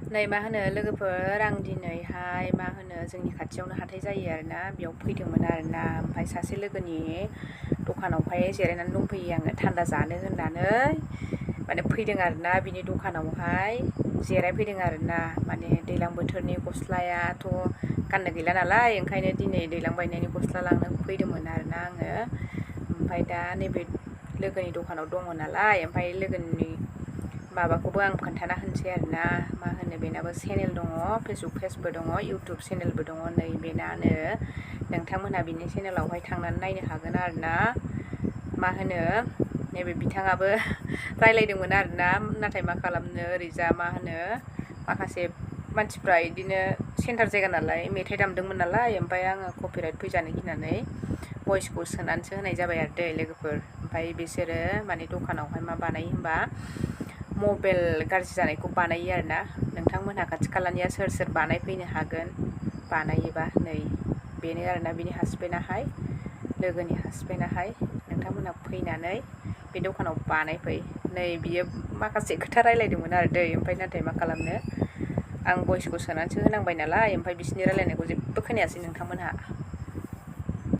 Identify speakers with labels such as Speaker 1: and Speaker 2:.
Speaker 1: नै मा होनो लोगोफोर आं दिनैहाय मा होनो जोंनि खाथियावनो हाथाय जायो आरोना बेयाव फैदोंमोन आरोना ओमफ्राय सासे लोगोनि दखानावहाय जिरायनानै दंफैयो आङो थान्दा जानो होननानै माने फैदों आरोना बिनि दखानावहाय जिरायफैदों आरोना माने दैज्लां बोथोरनि गस्लायाथ' गाननो गैला नालाय ओंखायनो दिनै दैज्लां बायनायनि गस्ला लांनो फैदोंमोन आरोना आङो ओमफ्राय दा नैबे लोगोनि दखानाव दङ नालाय ओमफ्राय लोगोनि माबाखौबो आं खोन्थाना होनोसै आरोना मा होनो बेनाबो चेनेल दङ फेसबुक पेजबो दङ इउटुब चेनेलबो दङ नै बेनानो नोंथांमोनहा बिनि चेनेलावहाय थांनानै नायनो हागोन आरोना मा होनो नैबे बिथाङाबो रायलायदोंमोन आरोना नाथाय मा खालामनो ओरैजा मा होनो माखासे मानसिफ्रा इदिनो सेन्टार जायगा नालाय मेथाइ दामदोंमोन नालाय ओमफ्राय आङो कपिराइट फैजानो गिनानै भइसखौ सोनानैसो होनाय जाबाय आरो दै लोगोफोर ओमफ्राय बिसोरो माने दखानावहाय मा बानायो होनबा मबाइल गाज्रि जानायखौ बानायो आरोना नोंथांमोनहा खाथि खालानिया सोर सोर बानायफैनो हागोन बानायोबा नै बेनो आरोना बिनि हासबेन्डआहाय लोगोनि हासबेन्डआहाय नोंथांमोनहा फैनानै बे दखानाव बानायफै नै बियो माखासे खोथा रायलायदोंमोन आरो दै ओमफ्राय नाथाय मा खालामनो आं भइसखौ सोनानैसो होनांबाय नालाय ओमफ्राय बिसिनि रायलायनायखौ जेबो खोनायासै नोंथांमोनहा